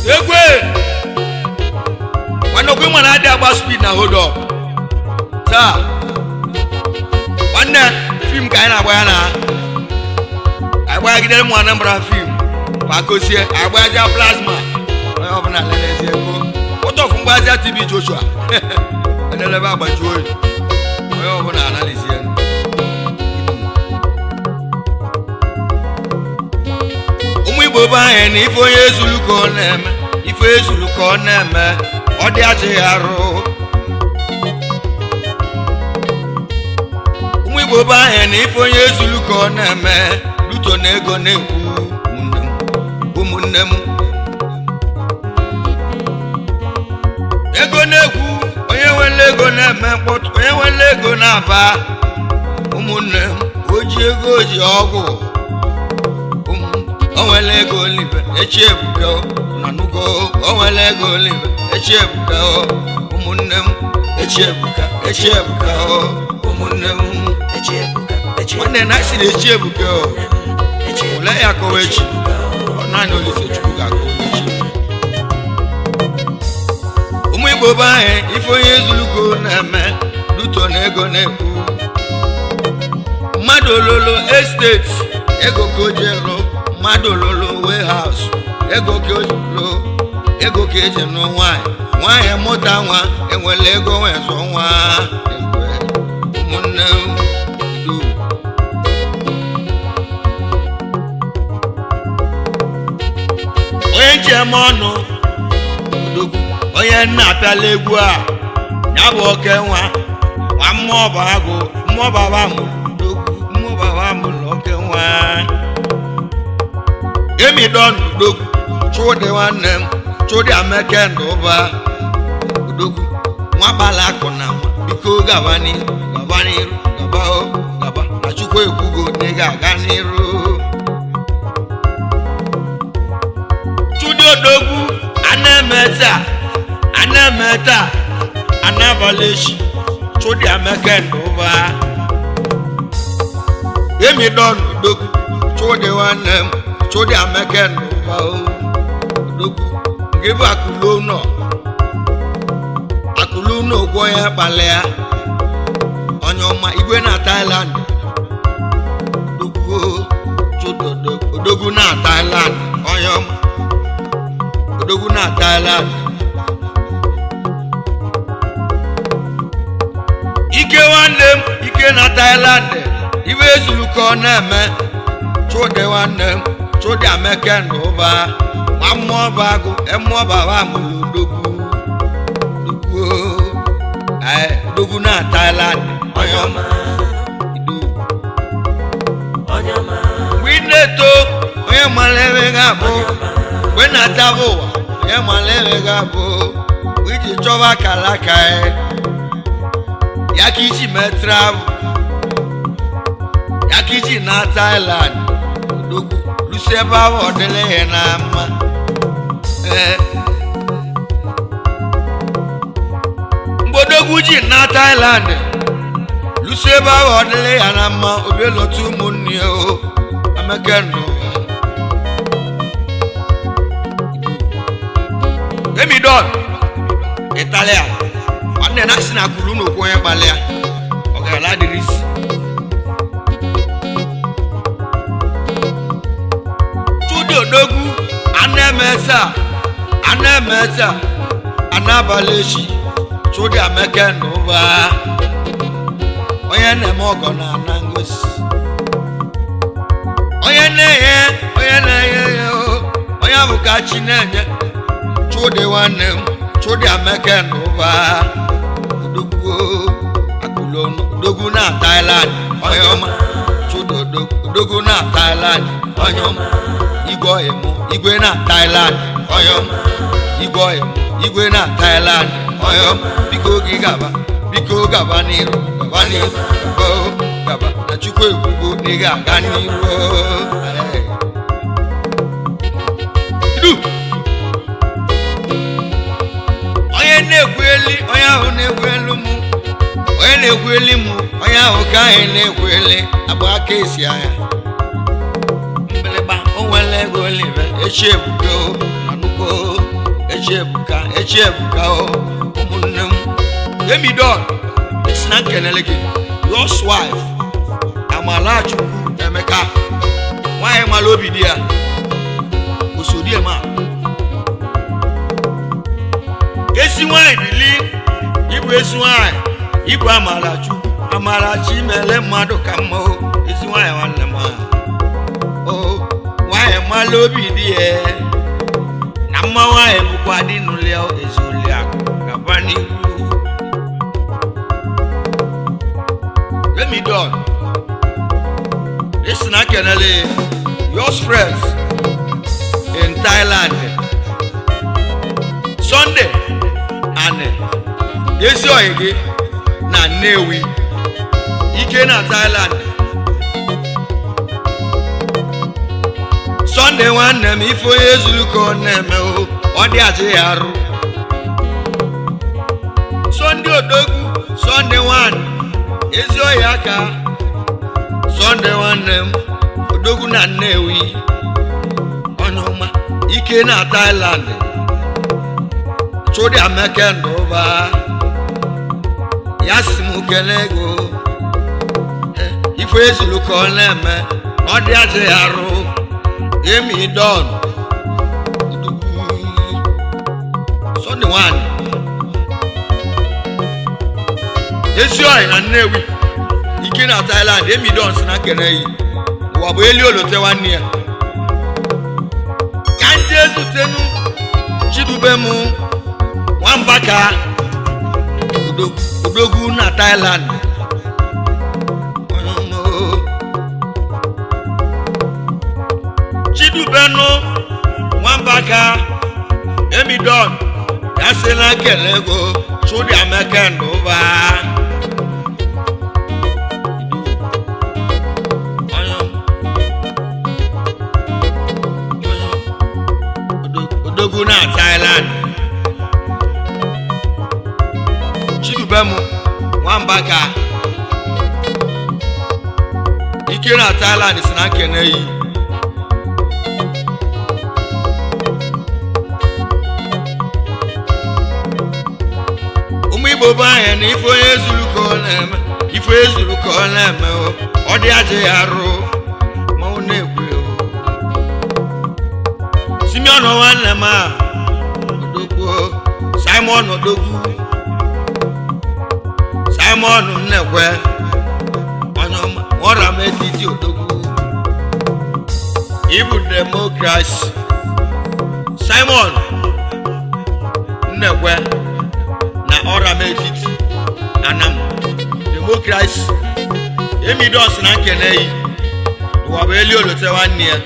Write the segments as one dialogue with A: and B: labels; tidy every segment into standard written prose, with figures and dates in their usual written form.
A: Egwe nwanne, okwu ịma na adị agba speed na hold up taa. Nwanne, film ka anyị na-agba ya na anyị gbagidere ụmụ Anambra film ma gosie anyị gbazia plasma, onye ọbụla lelezie ego ụtọfụ mgbazia TB Joshua edelebe agbaji oyi, onye ọbụla analizie. Ụmụ Igbo be anyị, na ife onye ezulu ka ọ na-eme, ife ezulu ka ọ na-eme, ọ dị ajịghị arụ. Ụmụ Igbo be anyị, na ife onye ezulu ka ọ na-eme, luto na ego na-ekwu. Ụmụnne m, ego na-ekwu. Onye nwere ego na-eme mkpọtụ, onye nwere ego na-aba. Ụmụnne m, o ji ego, o ji ọgwụ. O nwere ego olive echi ebuka na nugo. O nwere ego olive echi ebuka. Ụmụnne m, echi ebuka, echi ebuka. Ụmụnne m, nwanne na siri echi ebuka. Ole ya kọwa echi? Ọ naanị Olise Chukwu ga-akọwa echi. Ụmụ Igbo be anyị, ife onye ezuluko na-eme, luto na ego na-ekwu. Mmadụ ololo estate, ego ka o ji lụ. Mmadụ ololo warehouse, ego ka o ji lụ. Ego ka eji nụ nwaanyị, nwaanyị mụta nwa, enwere ego nwee zụọ nwa. Egwe ụmụnne m du. Onye ji eme ọnụ odogwu, onye nna apịala egwu a, ya bụ oke nwa, nwa mmụọ bụ agụ, mmụọ baba mụrụ odogwu, mmụọ baba mụrụ oke nwa. Emidon odogwu, Chudi nwanne m, Chudi Ameke Ndụba odogwu, nwa kpala akụ na nwa. Biko gaba n'iru, gaba n'iru, gaba o gaba na Chukwu ekwugo na ị ga-aga n'iru. Chudi odogwu, ana-eme taa, ana-eme taa, anabalị echi. Chudi Ameke Ndụba, Emidon odogwu, Chudi nwanne m, Chudi Ameke Ndụba o odogwu, nke bụ akụlu ụlọ, akụlu ụlọ okwu onye kpalịa, onye ọma, igwe na Thailand odogwu o, Chudi odogwu na Thailand, onye ọma, odogwu na Thailand. Ike nwanne m, ike na Thailand, ibe ezuru ka ọ na-eme. Chudi nwanne m, Chudi Ameke Ndụba, nwa mmụọ bụ agụ, mmụọ baba mụrụ odogwu, odogwu o. Ee, odogwu na Thailand, onye ọma idu. Mgbe ị na-eto, onye mara ebe ga-abụ. Mgbe ị na-ataba ụwa, onye mara ebe ga-abụ. Mgbe iji chọba akara aka ya, ya ka iji mee travel, ya ka iji na Thailand odogwu, lusi ebe ahụ, ọ dịrị ya na mma. Ee, mgbe odogwu ji na Thailand lusi ebe ahụ, ọ dịrị ya na mma. Obi lọta ụmụnne ya o. Ameke Ndụba, Emidon Italia nwanne na si na kwuru n'okwu onye kpalịa ọ gara adịrị isi. Chudi odogwu, ana-eme taa, ana-eme taa, anabalị echi. Chudi Ameke Ndụba, onye na-eme ọgọ na ana ngosi, onye na-enye, onye na-enye ya o, onye bụ ka chi na-enye. Chudi nwanne m, Chudi Ameke Ndụba odogwu, akụlụ odogwu na Thailand, onye ọma. Chudi odogwu na Thailand, onye ọma, igwe ọyịmụ, igwe na Thailand, onye ọma, igwe ọyịmụ, igwe na Thailand, onye ọma. Biko gị gaba, biko gaba n'iru, gaba n'iru, gaba o, gaba na Chukwu ekwugo na ị ga-aga n'iru o. Ee. Du. Onye na-ekwu eli, onye ahụ na-ekwu elu mụ, onye na-ekwu eli mụ, onye ahụ ka anyị na-ekwu eli agba aka esi anya mgbịrịgba. O nwere ego olive echi ebuka o na nnukwu. Echiebuka, Echiebuka o, ụmụnne m. Emidon esi na nkelele gị, your wife Amalachukwu Emeka, nwaanyị mara obi di ya, osodiema ezi nwaanyị bili ịbụ ezi nwaanyị, ịbụ Amalachukwu, Amarachi mere mmadụ ka mma o, ezi nwaanyị nwanne m a. O nwaanyị mara obi di ya na mma nwaanyị bụkwa dị n'ụlọ ezoliakụ gaba n'ihu. Remidon esi na kenele your friends in Thailand, Sunday and ezi oyi gị na Nnewi, ike na Thailand. Sunday nwanne m, ife onye zuru ka ọ na-eme o, ọ dị ajị ya arụ. Sunday odogwu, Sunday nwanne ezi oyi aka, Sunday nwanne m odogwu na Nnewi, onye ọma ike na Thailand. Chudi Ameke Ndụba ya si m kele ego ife ezuru ka ọ na-eme na ọ dị ajị ya arụ. Emi Don Sunday nwanyị ezi oyi na Nnewi, ike na Thailand. Emi Don si na kene yi ụwa bụ eli olote nwanne ya ka ndị ezutenu Chidube m nwamba ka odogwu na Thailand. Chidubenu nwamba ka Emidon ya sị na kele ego Chudi Ameke Ndụba odogwu na Thailand. Chidubem nwamba ka ike na Thailand si na nkene yi. Ụmụ Igbo bụ anyị na ife onye zuru ka ọ na-eme, ife onye zuru ka ọ na-eme o, ọ dị ajị ya arụ ma ọ na-ekwe o. Simeon nwanne m a odogwu, Simon odogwu, Simon Nnekwe onye ọma nwọra m etiti odogwu, ịbụ demokrasi. Simon Nnekwe na ọra m etiti anam demokrasi. Emidos na nkene yi ụwa bụ eli olote nwanne ya.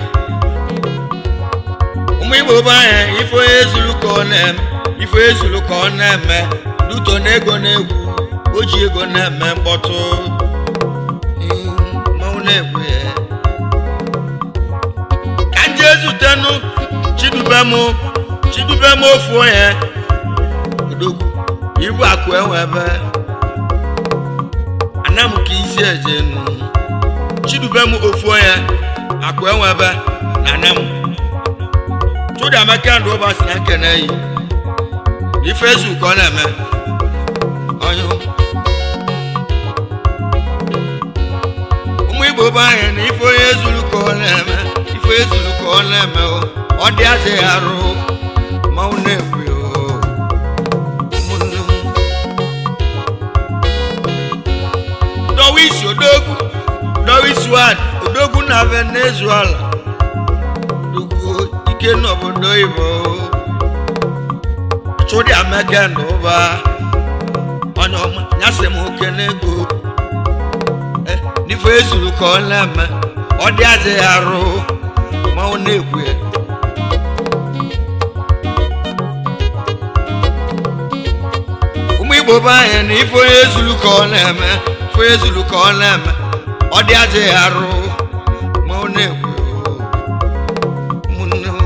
A: Ụmụ Igbo bụ anyị, ife onye zuru ka ọ na-eme, ife onye zuru ka ọ na-eme duto na ego na-egwu, o ji ego na-eme mkpọtụ mmanwụ na-egwu ya. Ka nje ezutenu Chidube m ofu onye odogwu ibu akụ enwe ebe anam ka isi eje nu. Chidube m ofu onye akụ enwe ebe na anam. Chudi Ameke Ndụba si na nkene yi n'ife ezu ka ọ na-eme onye. Ụmụ Igbo bụ anyị na ife onye zuru ka ọ na-eme, ife onye zuru ka ọ na-eme o, ọ dị azị arụ ma ọ na-ekwe o. Ụmụnne m, dọwa isi odogwu, dọwa isi wan odogwu na Venezuela, odogwu ike n'obodo oyibo. Chudi Ameke Ndụba onye ọma ya sị m okene ego n'ife ezuru ka ọ na-eme, ọ dị azị arụ ma ọ na-ekwu ya. Ụmụ Igbo bụ anyị na ife onye zuru ka ọ na-eme, ife onye zuru ka ọ na-eme, ọ dị azị arụ ma ọ na-ekwu ya. Ụmụnne m,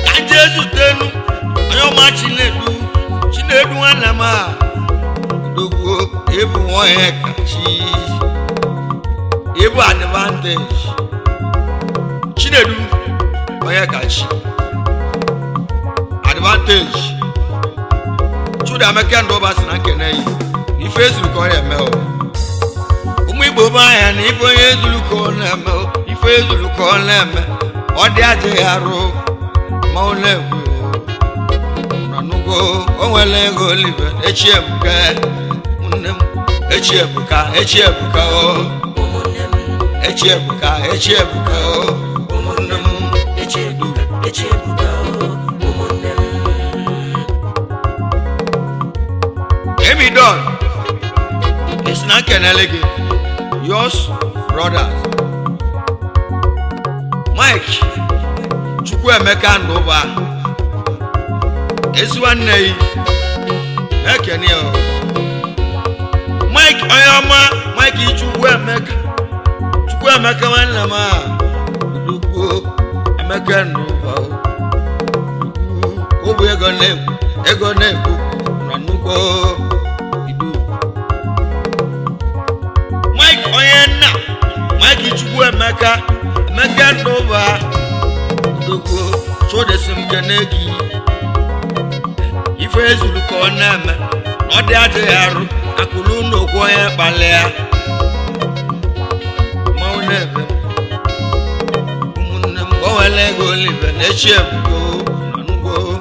A: ka nje zutenu onye ọma Chinedu, Chinedu nwanne m a odogwu, ịbụ nwaonye kachi ịbụ advantage. Chinedu Onye kachi advantage Chudi Ameke Ndụba si na nkene yi na ife ezuru ka ọ na-eme o. Ụmụ Igbo be anya na ife onye ezuru ka ọ na-eme o, ife ezuru ka ọ na-eme ọ dị adịghị arụ ma ọ na-ekwu nanugo o nwere ego olive echi ebuka nne m echi ebuka echi ebuka o
B: ụmụnne m
A: echi ebuka echi ebuka o
B: ụmụnne m echi ebuka echi ebuka o ụmụnne m.
A: Emi Don esi na nkenele gị yours brothers Mike Chukwuemeka Ndụba ezi nwanne yi na-ekene ya o. Mike onye ọma Mike Chukwuemeka Chukwuemeka nwanne m a udokwuo Emeka Ndụba o. Ọ bụ ego na-ekwu ego na-ekwu na nnukwu idu. Mike onye nna Mike Chukwuemeka Emeka Ndụba udokwu chụdịsị m kene gị ife ezuru ka ọ na-eme na ọ dị adịghị arụ akụrụ n'okwu onye kpalịa mmanwụ na-ebe ụmụnne m o nwere ego olive na echi ebugo na nnukwu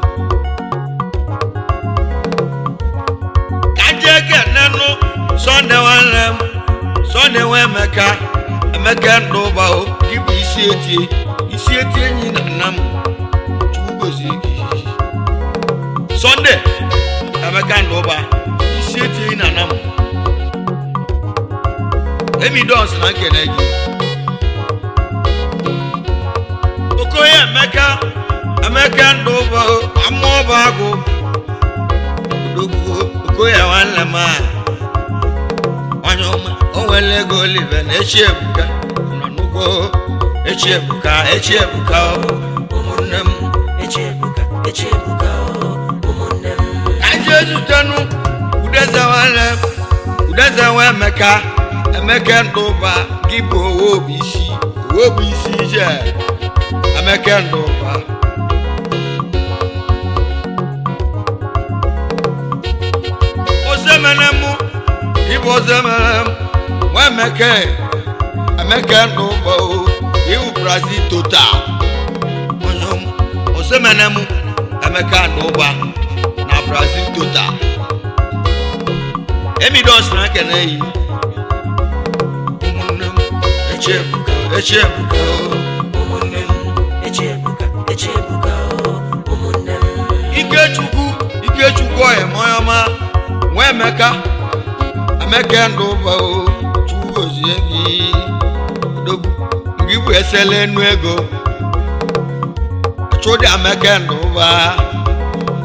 A: ka jee kenenụ Sọnde nwanne m Sọnde nwa Emeka Emeka Ndụba o gị bụ isi etie isi etie enyi na nna m Chukwu gozie gị Sọnde Emeka Ndụba isi etie enyi na nna m Emi Dons na nkene gị Okoye Emeka Emeka Ndụba o amụọba agụ odogwu Okoye nwanne m a onye ọma o nwere ego olive na echi ebuka nọ n'ugbo echi ebuka echi ebuka o
B: ụmụnne m echi ebuka echi ebuka o ụmụnne m.
A: Ka anyị jee zutenu Udeze nwanne m Udeze nwa Emeka Emeka Ndụba gị bụ owo bụ isi owo bụ isi ije Emeka Ndụba Osemene mụ ịbụ osemene m nwa Emeka Emeka Ndụba o iwu Brazil total onye ọma osemene mụ Emeka Ndụba na Brazil total Emi Dons na nkene yi ụmụnne m echi ebuka echi ebuka o
B: ụmụnne m echi ebuka echi ebuka o ụmụnne m.
A: Ikechukwu Ikechukwu ọyịmọyọma nwa Emeka Emeka Ndụba o Chukwu gozie gị odogwu gị bụ esele enu ego Chudi Emeka Ndụba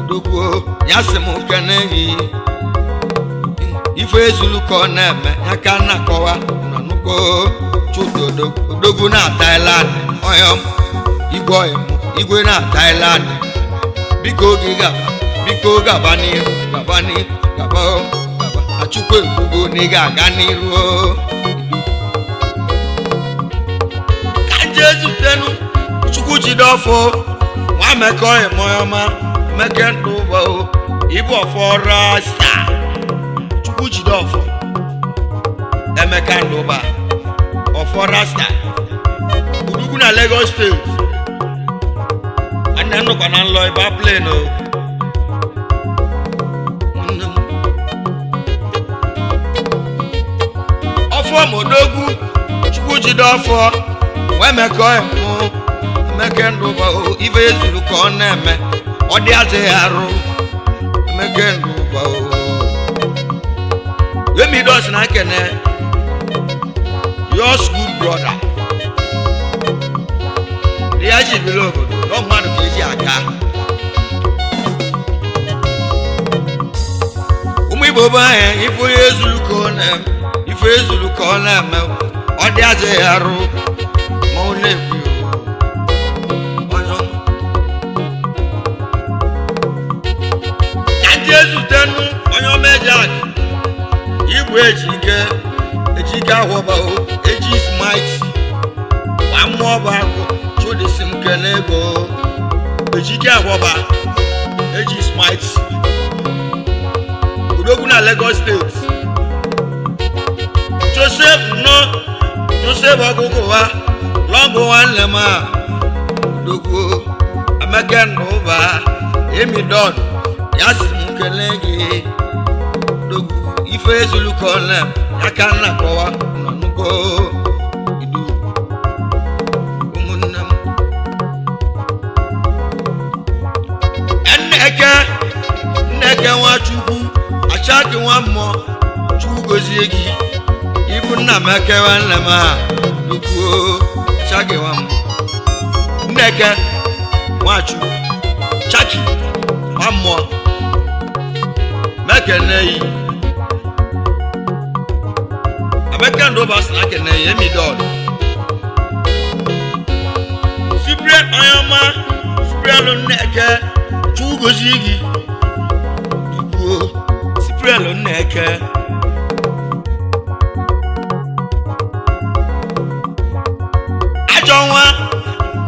A: odogwu ya sị m kene gị ife ezulu ka ọ na-eme ya ka na akọwa na nnukwu Chudi odogwu na Thailand ọyọm igwe ọyịm igwe na Thailand biko gị gaba biko gaba n'iru gaba n'iru gaba o, gaba achukwu ekwugo na ị ga-aga n'iru o. Ka nje zutenu Chukwu jide ọfọ nwa Emeka ọyịmọyọma Emeka Ndụba o ịbụ ọfọ rasta Chukwu jide ọfọ Emeka Ndụba ọfọ rasta Udugwu na Lagos steeti nwanne m nọkwa na nlọ ịba plen o nwanne m ọfọ modogwu Chukwu jide ọfọ wee mekọ mụ Emeka Ndụba o ife ezuru ka ọ na-eme ọ dị adịghị arụ Emeka Ndụba o Emi Dons na nkene yours good brother ndị ya ji biri obodo na mmadụ ka eji aka ụmụ Igbo be anyị ife onye ezuru ka ọ na-eme ife ezuru ka ọ na-eme ọ dị adịghị arụ ma ọ na-ekwu onye ọma. Ka ndị ezutenu onye ọma eji akụ igwe eji ike eji ike ahụba o eji smite nwa mmụọ bụ agụ chụdịsị m kene ego. Ejike Agwọba Eji Smite Odogwu na Lagos State. Joseph Nnọ Joseph Ọgụgụwa Lọngụ nwanne m a Odogwu Emeka Ndụba Emi Don ya si m kelee gị. Odogwu ife ezulu ka ọ na ya ka nna kọwa nọnụgo idu ụmụnne m. Nneke Nneke Nwachukwu Achaki nwa mmụọ Chukwu gozie gị ịbụ nna m eke nwanne m a dukwuo Achaki nwa mmụọ Nneke Nwachukwu Chaki nwa mmụọ mekene yi Emeka Ndụba sị na kene yi Emi Don Cyprian Onyeọma Cyprian Nneke Chukwu gozie gị dukwuo Cyprian Nneke. Ajọ nwa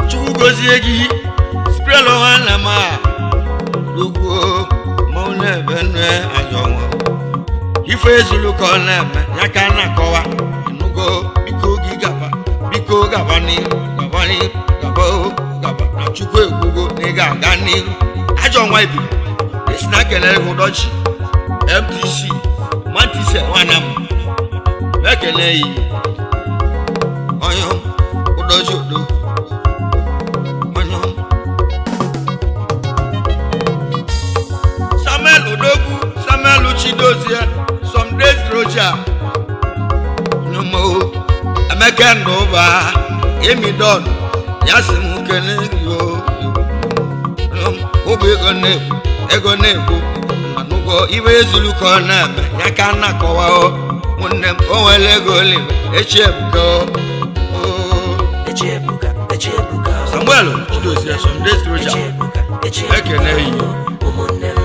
A: Chukwu gozie gị Cyprian nwanne m a dukwuo mmanwụ na-ebe nne ajọ nwa ife ezulu ka ọ na-eme ya ka a na-akọwa ịnụgo biko gị gaba biko gaba n'iru gaba n'iru gaba o gaba na Chukwu ekwugo na ị ga-aga n'iru ajọ nwa ibiri esi na kelere gị ụdọchi MTC Mantise nwana m ekele yi onye ụdọchi udo onye Samuel Odogwu Samuel Chidozie some days Roger nyumo Emeka Ndụba Emi Don ya si m kele gị o ụbụ ego na-ekwu ego na-ekwu manụgo iwe ezulu ka ọ na-eme ya ka nna kọwa o nwanne m o nwere ego olive echi ebuka o.
B: Echi ebuka, echi ebuka o.
A: Samuel Chidozie some days
B: Echi
A: Roger
B: ebuka, echi ebuka
A: Ekene yi.
B: o. Ụmụnne m.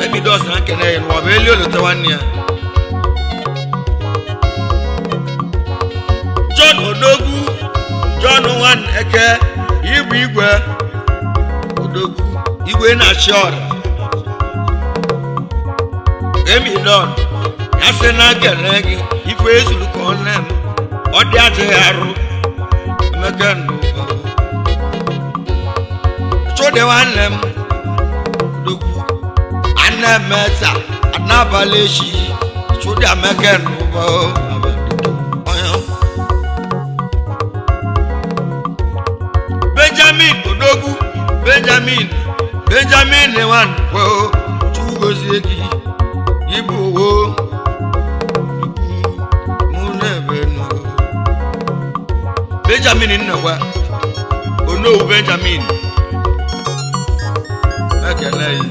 A: Emi Don sị na nkene ya n'ụwa bụ eli olote nwanne ya John Odogwu John Nwaneke Igwe Igwe Odogwu Igwe na-achị ọra Emi Don ya sị na nkene gị ife ezulu ka ọ na-eme ọ dị adịghị arụ Emeka Ndụba Chudi nwanne m Odogwu ana-eme taa n'abalị echi Chudi Emeka Ndụba onye Benjamin Odogwu Benjamin Benjamin Nwankwọ Chukwu gozie gị ịbụ owo mụ na-ebe nọ Benjamin Nnekwa Onowu Benjamin ekele yi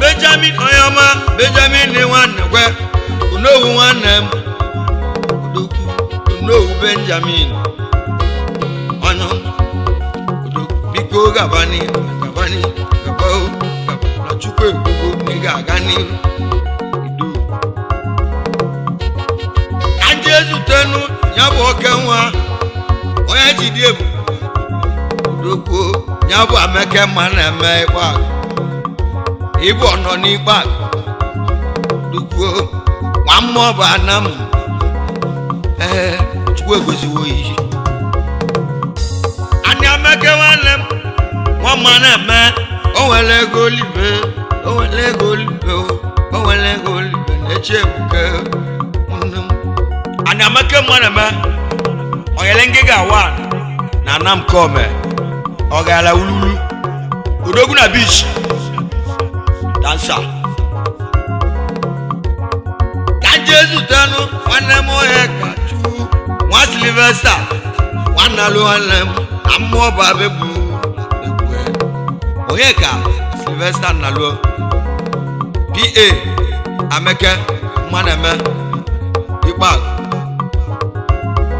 A: Benjamin Onyeọma Benjamin Nwanekwe Onowu nwanne m Odogwu Onowu Benjamin ọnụ Odogwu biko gaba n'ihu gaba n'ihu gaba o gaba na Chukwu ekwugo na ị ga-aga n'ihu idu ka ndị ezutenu ya bụ oke nwa onye jide ebu Odogwu ya bụ Ameke mma na-eme ịkpa akụ ịbụ ọnọ n'ikpe akụ Odogwu nwa mmụọ bụ anam ee Chukwu egoziwo iyi anyị Ameke nwanne m nwa mma na-eme o nwere ego olibe o nwere ego olibe o nwere ego olibe na-echi ebuke nwanne m anyị Ameke mma na-eme onyere ngịga wan na anam kome ọ gara ululu Odogwu na beach dansa ka Jesu tẹnu nwanne m onye ka chukwu nwa Silvesta nwanne alụ nwanne m na mmụọ bụ abegbu egwu onye ka Silvesta nnalụ pa Ameke mmaneme ikpeazụ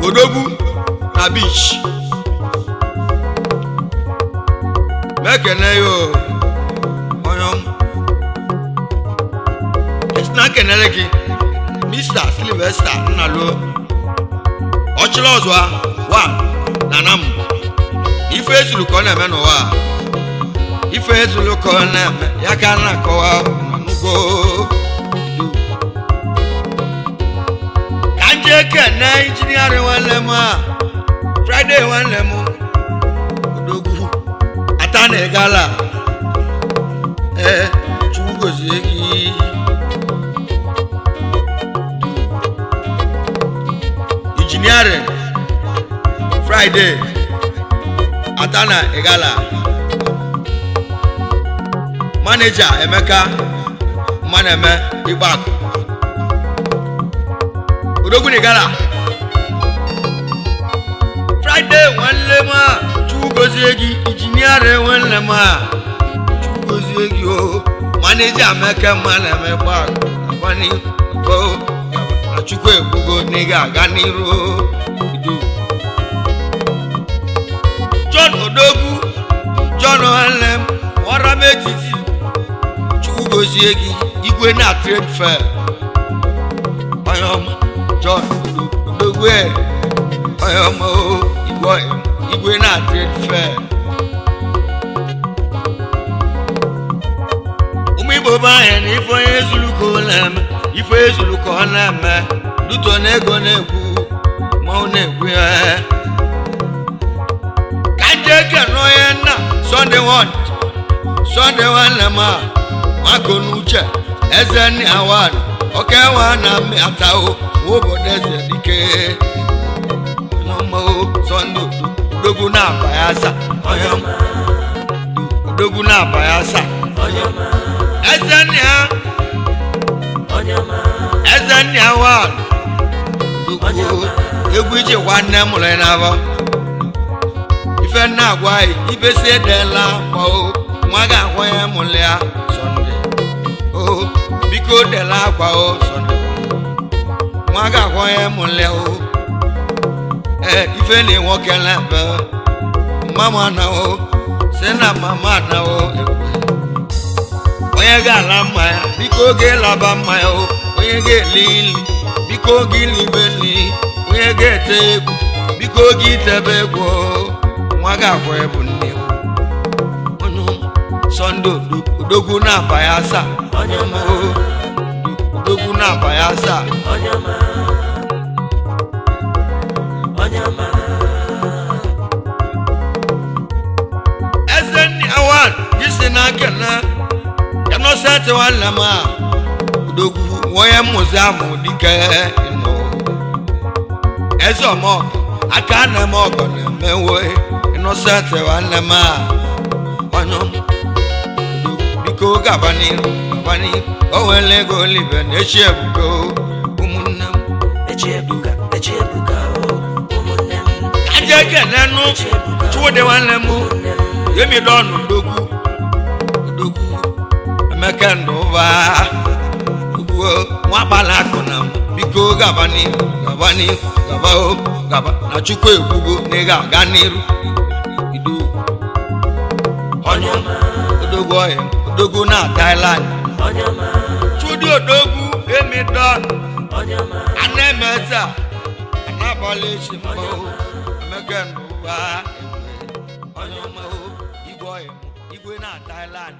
A: Odogwu na beach mekene ya o onye ọma esi na nkenere gị Mr. Sylvester Nnalụ ọchịrị ọzọ wa na nam Ife ezulu ka ọ na-eme n'ụwa a. Ife ezulu ka ọ na-eme ya ka a na-akọwa n'ugbo. Ka nje kene injiniarịn nwanne m a, Friday nwanne m, odogwu ata na ịgala. Ee, Chukwu gozie gị. Injiniarịn Friday Atana Igala, maneja Emeka Mmaneme Igbakụ, odogwu Igala. Friday nwanne m a, Chukwu gozie gị. Injiniarịn nwanne m a, Chukwu gozie gị o. Maneja Emeka Mmaneme Igbakụ, agbani o na Chukwu ekwugo na ị ga-aga n'iru o. Idu. John Odogwu, John nwanne m, nwara m etiti, Chukwu gozie gị. Igwe na trade fair, onye ọma. John Odogwu e, onye ọma o, igwe igwe na trade fair. Ụmụ Igbo be anyị, na ife onye zuru ka ọ na-eme, ife ezuru ka ọ na-eme duto na ego na-ekwu ma ọ na-ekwu ya. Ka nje kene onye nna Sunday one, Sunday nwanne m a, nwako n'uche eze nni awan oke nwa na mmị atao obodo eze dike onye ọma o. Sunday odogwu na-aba ya asa, onye ọma, odogwu na-aba ya asa.
B: Onye ọma.
A: Eze nni ha.
B: Onye ọma.
A: Eze nni awan odogwu egwu iji nwanne mụrụ ya n'afọ. Ife nna agwa anyị ibesi edela akwa o, nwa ga-ahụ ya mụrụ ya. Sọnde o, biko dela akwa o. Sọnde, nwa ga-ahụ ya mụrụ ya o. Ee, ife na nwoke na-ebe mama na o si na mama na o ekwe. Onye ga-ala mmanya, biko oge laba mmanya o. Onye ga-eli ili, biko oge ilibe nli. Onye ga-ete egwu, biko oge itebe egwu o. Nwa ga-akwa ebu nne o. Onye ọma, Sọnde odogwu na-aba ya asaa.
B: Onye ọma.
A: O, odogwu na-aba ya asaa.
B: Onye ọma. Onye ọma.
A: Eze nni awan jisi na nkene Innocent nwanne m a, odogwu onye mmụzi amụ dike nọ eze ọmọ aka na m ọgọ na-emewe. Innocent nwanne m a, onye ọma, odogwu, biko gaba n'iru, gaba n'iru. O nwere ego olibe na echi ebugo ụmụnne m.
B: Echi ebuka, echi ebuka o, ụmụnne m.
A: Ka nje ekene nụ
B: Echi ebuka o,
A: Chukwudị nwanne m.
B: ụmụnne m.
A: Yemi dọnụ odogwu, odogwu Emeka Ndụba ugbuo nwa kpala akụ na m, biko gaba n'iru, gaba n'iru, gaba o, gaba na Chukwu ekwugo na ị ga-aga n'iru. Idu
B: Onye ọma.
A: Odogwu ọhịa, odogwu na Thailand.
B: Onye ọma.
A: Chudi odogwu Yemi dọnụ.
B: Onye ọma.
A: Ana-emeza anabalị echi mma o. Emeka Ndụba, onye ọma o, igwe ọhịa, igwe na Thailand.